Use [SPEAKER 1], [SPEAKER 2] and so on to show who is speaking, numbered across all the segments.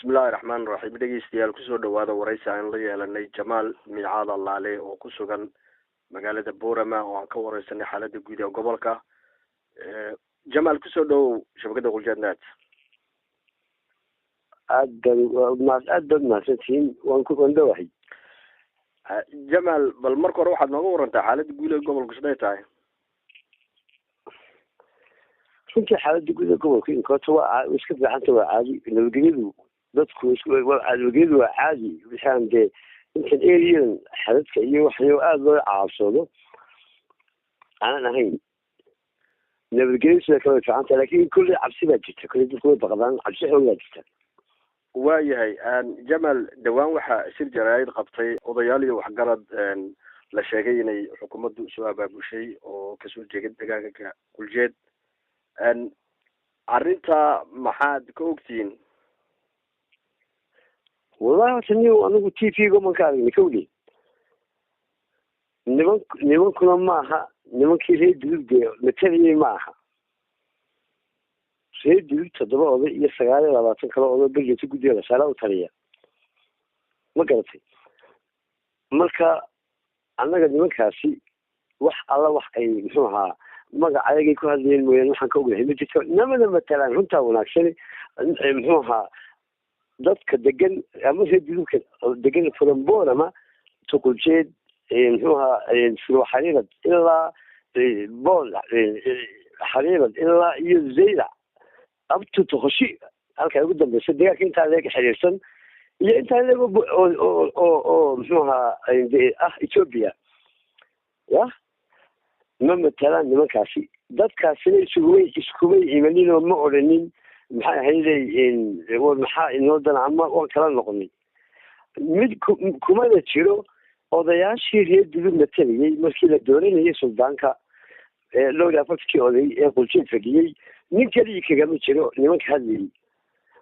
[SPEAKER 1] Bismillahi raxmaani raxiim. Dhegeystayaal, kusoo dhawaada waraysi aan la yeelanay Jamaal Miicaad Allaale oo ku sugan magaalada Borama, oo aan ka wareysanay xaalada guud ee gobolka. Jamaal, kusoo dhawow shabakada Quljeednet.
[SPEAKER 2] Aad baad mahadsantihiin, waan dhowahay.
[SPEAKER 1] Jamaal, bal marka hore waxaad nooga warantaa xaalada guud ee gobolku siday tahay?
[SPEAKER 2] Runtii xaaladda guud ee gobolka inkooto waa iska fiicanta, waa caadi. Nabadgelyadu dadku nabadgelyadu waa caadi. Wixaan dee intan areadan xadadka iyo waxyo aada loo caabsoodo aanan ahayn, nabadgelyadu sida kale way fiican tahay, lakin kulley cabsi baa jirta, kulley dadku way baqdaan, cabsi xoog baa jirta.
[SPEAKER 1] Waayahay Jamal, dhawaan waxaa shir jaraa'id qabtay odayaal iyo waxgarad la sheegay inay xukuumaddu soo abaabushay oo kasoo jeega deegaanka Quljeed. Arrinta maxaad ka ogtihiin?
[SPEAKER 2] Wallahi horta ni anigu TV ga man ka aragnay kawdhe. Nimankuna maaha nimankii reer Dudub dee matalayay ma aha. Reer Dudub toddoba oday iyo 29 kale oday bergeeta guddiga lasaala u taliya, ma garatay? Marka annaga nimankaasi wax alla wax ay muxuu ahaa magac ayagay ku hadlayeen mooyaane, waxaan ka ognahay ma jirto. Namana matalaan, runtaa wanaagsani. Muxuu ahaa dadka degan ama reer Dudubka degan from Borama to Quljeed, muxuu ahaa Furo Xariirad ilaa Bool Xariirad ilaa iyo Zaylac up to Toqoshi, halka ugu dambeysa, deegaanka intaa leeg xiriirsan iyo intaa leeg oo muxuu ahaa ah Ethiopia ya ma matalaan nimankaasi. Dadkaasina iskumay imanin oo ma odhanin maxay ahayday, war maxaa inoo dana ama waan kala noqonay. Mid kumana jiro odayaashii reer Dudub matalayay markii la dooranayay suldaanka, dhowr iyo afartankii oday ee Quljeed fadhiyey, nin keligii kagama jiro nimanka hadlayay.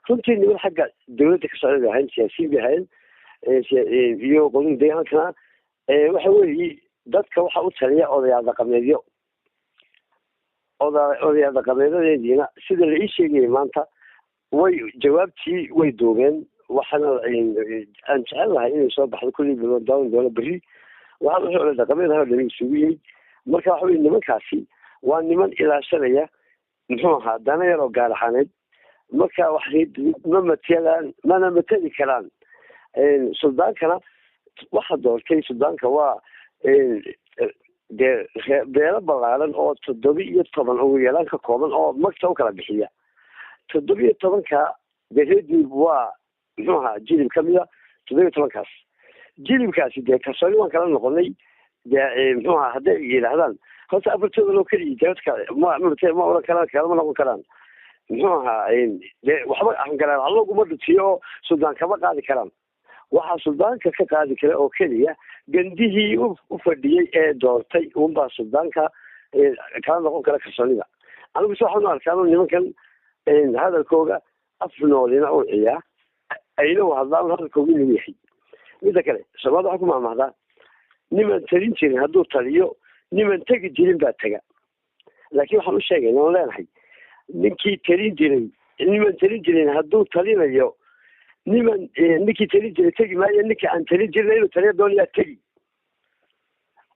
[SPEAKER 2] Runtii niman xagga dawladda ka socday bay ahayn, siyaasiyiin bay ahayn iyo qolin deegaankana. Waxa weeyi dadka waxa u taliya odayaal dhaqameedyo. Odayaal dhaqameedadeediina sida la ii sheegayay maanta way jawaabtii way duubeen, waxaana aan jecel lahay inay soo baxdo kulli daawan doono berri. Waxaa wuxuu oday dhaqameed ahaa dhami isugu yimid. Marka waxa weye nimankaasi waa niman ilaashanaya muxuu ahaa dana yar oo gaar ahaaneed. Marka wax ma matelaan, mana mateli karaan. Suldaankana waxa doortay suldaanka waa dee beelo ballaaran oo 17 ugu yaraan ka kooban oo magta u kala bixiya. 17-ka dee reer Dudub waa muxuu ahaa jilib kamida 17-kaas. Jilibkaasi dee kalsooni waan kala noqonay dee muxuu ahaa hadday yidhaahdaan horta afartoodan oo keliya dee dadka ma oran karaan, kalama noqon karaan. Muxuu ahaa dee waxba hangaraan alloguma dhutiyo oo suldaan kama qaadi karaan. Waxaa suldaanka ka qaadi kara oo keliya gandihii u fadhiyey ee doortay unbaa suldaanka kala noqon kara kalsoonida. Anigu se waxaan u arkaa nimankan hadalkooga af noolina u ciyaa ayna u hadlaan hadalkooga inuu yahay. Midda kale, Soomaalida waxaa ku mahmahdaa: niman talin jirin hadduu taliyo, niman tegi jirin baa tega. Laakiin waxaan u sheegayna oon leenahay, ninkii talin jiray, niman talin jirin hadduu talinayo, niman ninkii talin jiray tegi maayo, ninka aan talin jirin inuu taliya doonayaa tegi.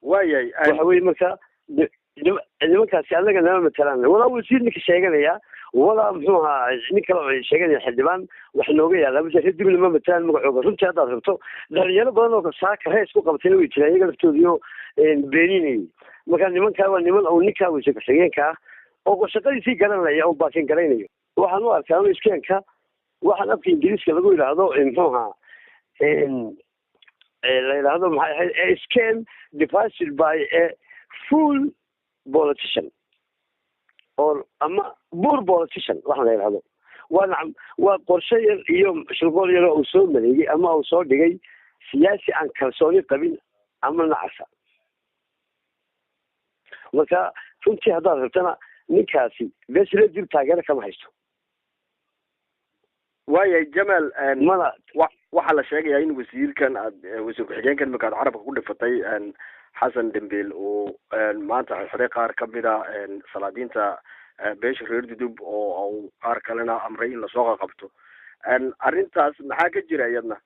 [SPEAKER 1] Waayahay.
[SPEAKER 2] Waxa weye marka nimankaasi annaga nama matalaan, walaa wasiir ninka sheeganaya, walaa muxuu ahaa nin kale sheeganaya xildhibaan. Wax nooga yaala reer dibna ma matalaan magacooga. Runtii haddaad rabto, dhalinyaro badan oo saaka rees ku qabtayna way jiraan, iyaga laftoodiio beeninayay. Marka nimankaa waa niman oo ninkaa wasiir ku-xigeenka ah oo shaqadiisii garanaya oo baakin garaynayo. Waxaan u arkaa iskeenka waxaan afka Ingiriiska lagu yidhaahdo muxuu ahaa la yidhaahdo maxay ahayd, a scheme devised by a fool politician or ama poor politician waxaan la yidhahdo. Waa nacam, waa qorshe yar iyo shirqool yar oo uu soo maleegay ama uu soo dhigay siyaasi aan kalsooni qabin ama nacasa. Marka runtii haddaad rabtana, ninkaasi besre dib taageero kama haysto.
[SPEAKER 1] Waayahay Jamaal.
[SPEAKER 2] Mana
[SPEAKER 1] Waxaa la sheegayaa in wasiirkan aad wasiir ku-xigeenkan imika aad carabka ku dhifatay, Xasan Dembeel, uu maanta xirxiray qaar kamid a salaadiinta beesha reer Dudub oo qaar kalena amray in lasoo qaqabto. Arrintaas maxaa ka jira iyadna?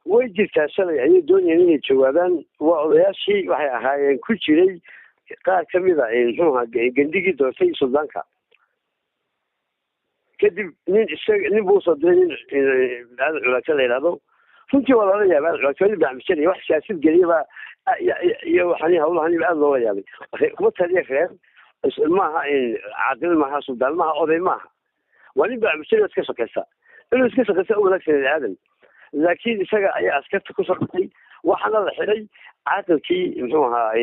[SPEAKER 2] Way jirtaa. Shalay ayay doonayeen inay jawaabaan. Waa odayaashii waxay ahaayeen ku jiray qaar kamid a, muxuu ahaa, gendigii doortay suldaanka. Kadib nin isaga nin buu usoo diray, nin Aadan Culaagta la yidhahdo. Runtii waa lala yaabay. Aadan Culaagta nin bacmishanaya wax siyaasad geliya iyo waxani hawlahani aada loola yaabay. Kuma taliya reer maaha, caaqil maaha, suldaan maaha, oday maaha, waa nin bacmishanaya iska shaqeysa. Inuu iska shaqeysa u wanaagsan aadan, laakiin isaga ayaa askarta ku socotay. Waxaana la xiray caaqilkii, muxuu ahaa,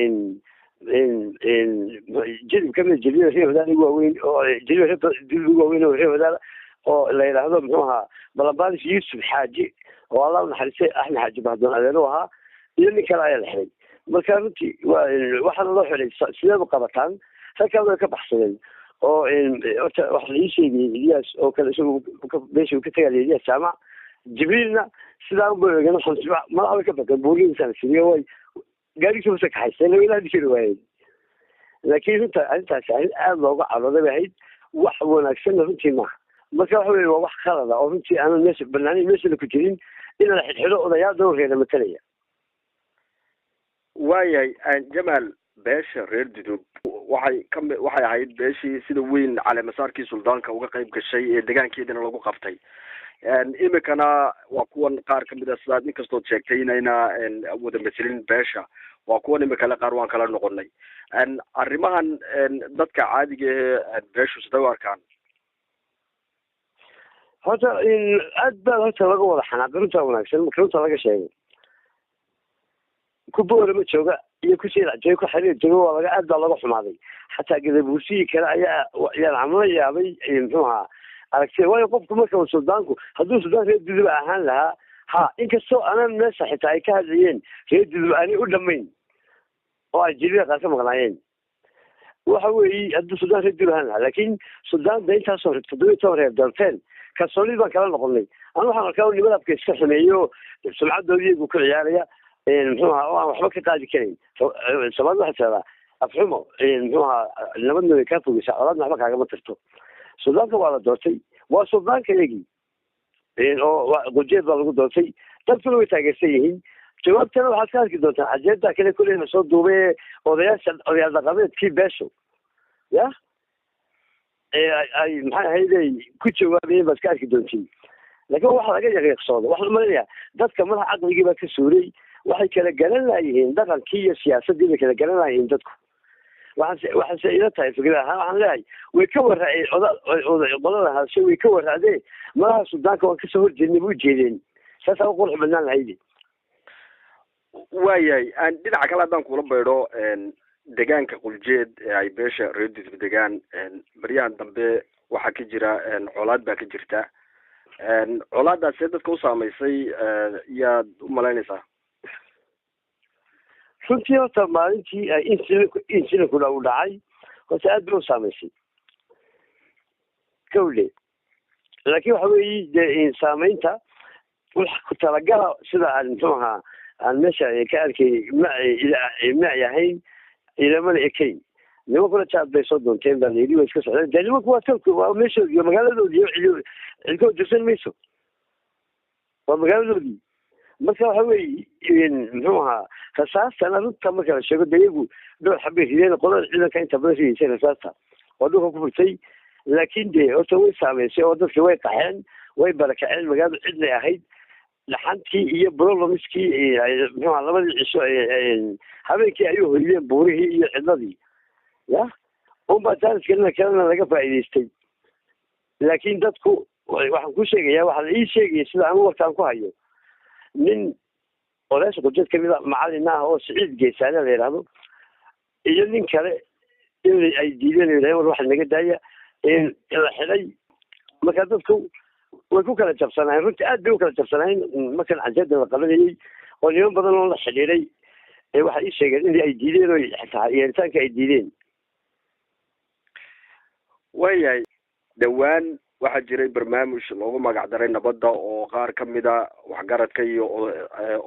[SPEAKER 2] jilib kamid jilibada reer Wadaal ugu waaweyn, oo jilibada reer dulib ugu waaweyn oo reer Wadaal, oo la yidhaahdo, muxuu ahaa, Balambalis Yuusuf Xaaji, oo Allah unaxariistay Axmed Xaaji Bahdoon adeer u ahaa, iyo nin kale ayaa la xiray. Marka runtii waa waxaana loo xiray sideed u qabataan ragkaa way ka baxsadeen. Oo horta waxa la ii sheegayay Ilyaas oo kale isagu meesha uu ka tagay, Ilyaas Jaamac Jibriilna sidaa unba eegeen. Madaxa way ka bakeen, buurihiisana sidiyo way gaarigiisa mase kaxaysteen, way ilaali kari waayeen. Laakiin runta arrintaasi arrin aada looga carooday bay ahayd, wax wanaagsanna runtii maaha. Marka waxa weye waa wax khalada oo runtii aanan meesha banaanayn, meeshana ku jirin in la xidhxidho odayaal dhowr reera matalaya.
[SPEAKER 1] Waayahay Jamaal, beesha reer Dudub waxay kami waxay ahayd beeshii sida weyn caleemasaarkii suldaanka uga qayb gashay ee deegaankeedana lagu qabtay. Imikana waa kuwan qaar kamid a, sidaad inkastood sheegtay inayna wada maselin beesha, waa kuwan imikale qaar waan kala noqonay. Arrimahan dadka caadiga ahe beeshu siday u arkaan?
[SPEAKER 2] Horta aad baa horta laga wada xanaaqay. Runtaa wanaagsan marka runta laga sheego, ku Boorama jooga iyo ku Siilac jooga, ku Xariir jooga, waa laga aad baa laga xumaaday. Xataa gadabuursihii kale ayaa yaan camla yaabay, muxuu ahaa, aragtida. Waayo qofku marka suldaanku hadduu suldaan reer Dudub ahaan lahaa, ha inkastoo anan meesha xitaa ay ka hadlayeen reer Dudub aanay u dhamayn oo ay jilida qaar ka maqnaayeen, waxa weeye hadduu suldaan reer Dudub ahaan lahaa, laakiin suldaan da intaasoo 17 reer doorteen, kalsoonid baan kala noqonay. Anu waxaan arkaa nimada afka iska xumeeyo, sumcadoodii iyagu ku ciyaaraya, muxuu ahaa, oo aan waxba ka qaadi karayn. Soomaalida waxay tiradaa afxumo, muxuu ahaa, nabadna way kaa fogeysaa, colaadna waxba kaagama tirto. Suldaanka waa la doortay, waa suldaanka iyagii oo Qujeed baa lagu doortay, dadkuna way taageersan yihiin. Jawaabtana waxaad ka arki doontaan cajeeda kale kuley la soo duubay, odayaasha odayaal dhaqameedkii beesho ya ay maxay ahayd ay ku jawaabayeen baad ka arki doontiin. Laakiin waxa laga yaqiiqsoodo waxaan umaleynaya dadka madaxa caqligii baa ka suuray. Waxay kala garan laayihiin dhaqankii iyo siyaasaddii bay kala garan laayihiin dadku. Waxaanse ila tahay fikrad ahaan, waxaan leeyahay way ka waraaceen qolada hadashay, way ka waraacdee madaxa suldaanka waan kasoo horjeednay ba ujeedeen, saasaa u qurux badnaan lahaydi.
[SPEAKER 1] Waayahay, dhinaca kale haddaan kula baydho deegaanka Quljeed ee ay beesha reer Dudub degaan, baryahan dambe waxaa ka jira colaad baa ka jirta. Colaadaas see dadka u saamaysay yaad u malaynaysaa?
[SPEAKER 2] Runtii horta maalintii ay incidentku u dhacay horta aad bay u saamaysay kawle. Laakiin waxa weeye dee saamaynta wax ku talagala sida aan, muxuu ahaa, aan meesha ka arkay ma ay ahayn, ilamana ekayn. Nimankuna jaad bay soo doonteen baa layidhi, way iska socdeen. Dee nimanku waa tolku, waa meeshoodii, waa magaaladoodii, cidkoo dirsan mayso, waa magaaladoodii. Marka waxa weeye, muxuu ahaa, rasaastana runta marka la sheego, de iyagu dhowr xabay rideen, qolada ciidanka inta badan ridaysay rasaasta oo dhulka ku furtay. Laakiin dee horta way saamaysay oo dadki way qaxeen, way barakaceen, magaaladu cidlay ahayd. Dhaxantii iyo brolomiskii, muxuu ahaa, labadii cisho habeenkii ayuu hoydeen buurihii iyo cidladii ya unbaa jaaniskana kalena laga faa'iidaystay. Laakiin dadku waxaan ku sheegaya, waxaa la ii sheegaya sida anu warkaan ku hayo, nin odayaasha Qujeed kamid a, macalin ah oo Siciid Geesaane la yidhaahdo, iyo nin kale in ay diideen, yidhahdeen war waxa naga daaya, in la xidhay. Marka dadku way ku kala jabsanaayeen, runtii aad bay u kala jabsanaayeen markan cajeeda la qabanayay, oo niman badan oo la xidhiiday waxay ii sheegeen in ay diideen oo xitaa yeeritaanka ay diideen.
[SPEAKER 1] Waayahay, dhowaan waxaa jiray barnaamij loogu magac daray nabadda oo qaar kamid a waxgaradka iyo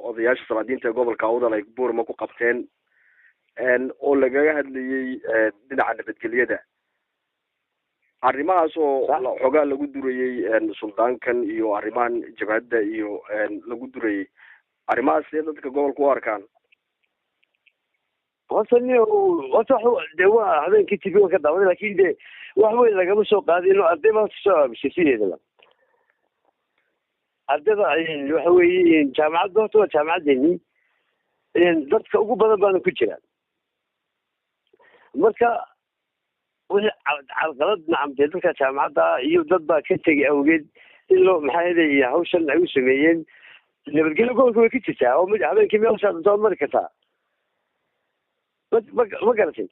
[SPEAKER 1] odayaasha salaadiinta ee gobolka Awdal ay Buurma ku qabteen, oo lagaga hadlayay dhinaca nabadgelyada. Arrimahaas oo xoogaa lagu durayey suldaankan iyo arrimahan jabhadda iyo lagu durayey, arrimahaas see dadka gobolka u arkaan?
[SPEAKER 2] Horta ni horta de waa habeenkii TV ka daawaday, lakin de wax weyn lagama soo qaadin oo arday baa horta soo aabisay sideedaba. Ardayda waxa weeye jaamacadda horta waa jaamacaddeenii, dadka ugu badan baana ku jira. Marka wixii carqalad nacam dee dadka jaamacadda iyo dad baa ka tegay awgeed in loo maxaa yeelay hawshan ay u sameeyeen. Nabadgelyo gobolka way ka jirtaa oo habeenkii meeshaa doonta waad mari kartaa, ma garatay?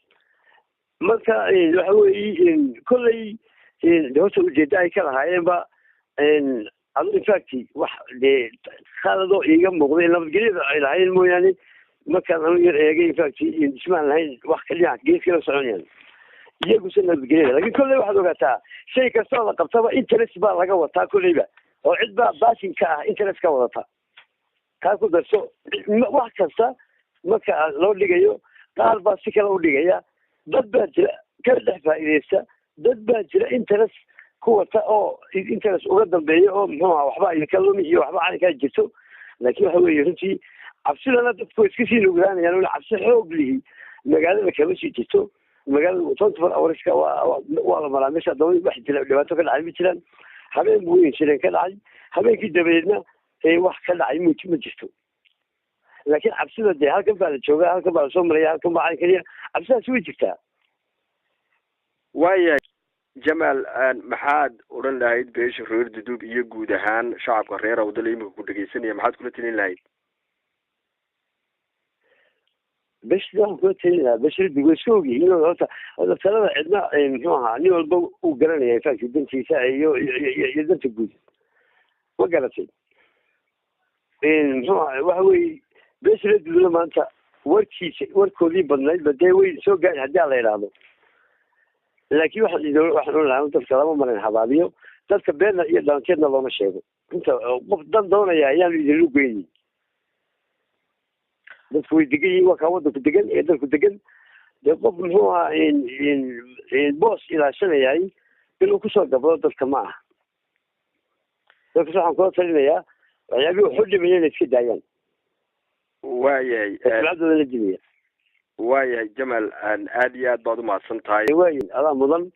[SPEAKER 2] Marka waxa weeye kolley horta ujeedda ay ka lahaayeen ba adu infact wax dee khaladoo iiga muuqday nabadgelyada ay lahaayeen mooyaane, markaan anu yar eegay infact ismaan lahayn wax dhinac gees kala soconayaan iyaguse nabadgelyada. Lakin kolley waxaad ogaataa shay kastoo la qabtaba interest baa laga wataa kolleyba, oo cid baa baasin ka ah interest ka wadata. Kaa ku darso, wax kasta marka loo dhigayo qaar baa si kale u dhigaya, dad baa jira ka dhex faa'iideysta, dad baa jira interest ku wata oo interest uga dambeeya oo muxuu aha waxba idinka lumi iyo waxba caynkaa jirto. Laakiin waxa weeye runtii cabsidana dadku way iska sii nuglaanayaan, una cabsi xoog lihi magaalada kama sii jirto. Magaalada 24 hourska waa la maraa meesha daba wax jira dhibaato ka dhacay ma jiraan. Habeen buu incident ka dhacay, habeenkii dabadeedna wax ka dhacay ma jirto. Laakiin cabsida dee halkan baa la joogaa, halkan baa lasoo maraya, halkan baa cayn keliya, cabsidaasi way jirtaa.
[SPEAKER 1] Waayahay Jamaal, maxaad odhan lahayd beesha reer Dudub iyo guud ahaan shacabka reer Awdal imika ku dhegeysanaya, maxaad kula telin lahayd?
[SPEAKER 2] Beesha waxaan kula telin lahaa beesha Dudub way iska ogyihiin horta talada cidna muxuu ahaa nin walba uu garanaya infact dantiisa iyo danta guud, ma garatay? Muxuu ahaa waxa weeye beesha reer Dudubna maanta warkiisa warkoodii badnayd ba dee way soo gaari haddii la yidhaahdo. Laakiin waxaan oran lahaa dadka lama marin habaabiyo, dadka beenna iyo dhalanteedna looma sheego. Inta qof dan doonaya ayaanu idinlu goynin. Dadku way degan yihiin, waa kaa wadanku degan ee dalku degan. Dee qof muxuu ahaa boos ilaashanayay inuu kusoo gabado dadka ma aha. Dadkas waxaan kula talinayaa waxyaabihii waxu dhimaya inay iska daayaan.
[SPEAKER 1] Waayahay,
[SPEAKER 2] sumcaddooda la dimaya.
[SPEAKER 1] Waayahay Jamaal, aad iyo aad baad umahadsan tahay.
[SPEAKER 2] Waay, adaa mudan.